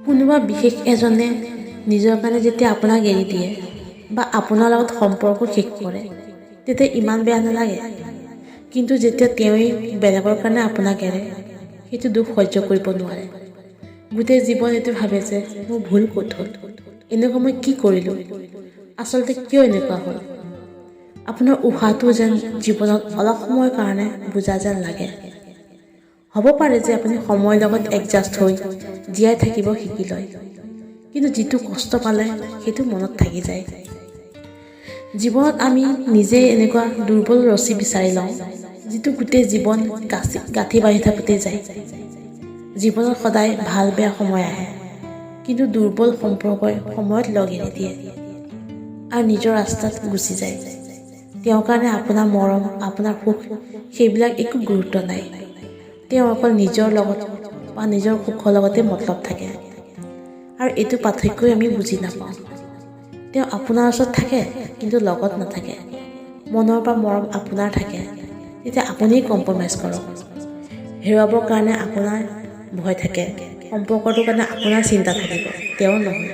কোনোবা বিশেষ এজনে নিজৰ কাৰণে যেতিয়া আপোনাক এৰি দিয়ে বা আপোনাৰ লগত সম্পৰ্ক শেষ কৰে, তেতিয়া ইমান বেয়া নালাগে। কিন্তু যেতিয়া তেওঁৱেই বেলেগৰ কাৰণে আপোনাক এৰে, সেইটো দুখ সহ্য কৰিব নোৱাৰে। গোটেই জীৱন এইটো ভাবে যে মোৰ ভুল ক'ত হ'ল, এনেকুৱা মই কি কৰিলোঁ, আচলতে কিয় এনেকুৱা হ'ল। আপোনাৰ উশাহটো যেন জীৱনত অলপ সময়ৰ কাৰণে বোজা যেন লাগে। হ'ব পাৰে যে আপুনি সময়ৰ লগত এডজাষ্ট হৈ জীয়াই থাকিব শিকি লয়, কিন্তু যিটো কষ্ট পালে সেইটো মনত থাকি যায়। জীৱনত আমি নিজেই এনেকুৱা দুৰ্বল ৰছী বিচাৰি লওঁ, যিটো গোটেই জীৱন গাঁঠি বান্ধি থাকোঁতেই যায়। জীৱনত সদায় ভাল বেয়া সময় আহে, কিন্তু দুৰ্বল সম্পৰ্কই সময়ত লগ এৰি দিয়ে আৰু নিজৰ ৰাস্তাত গুচি যায়। তেওঁৰ কাৰণে আপোনাৰ মৰম, আপোনাৰ সুখ, সেইবিলাক একো গুৰুত্ব নাই। তেওঁ অকল নিজৰ লগত বা নিজৰ সুখৰ লগতে মতলব থাকে আৰু এইটো পাৰ্থক্যই আমি বুজি নাপাওঁ। তেওঁ আপোনাৰ ওচৰত থাকে, কিন্তু লগত নাথাকে। মনৰ পৰা মৰম আপোনাৰ থাকে। তেতিয়া আপুনিয়ে কম্প্ৰমাইজ কৰক। হেৰুৱাবৰ কাৰণে আপোনাৰ ভয় থাকে, সম্পৰ্কটোৰ কাৰণে আপোনাৰ চিন্তা থাকিব, তেওঁৰ নহয়।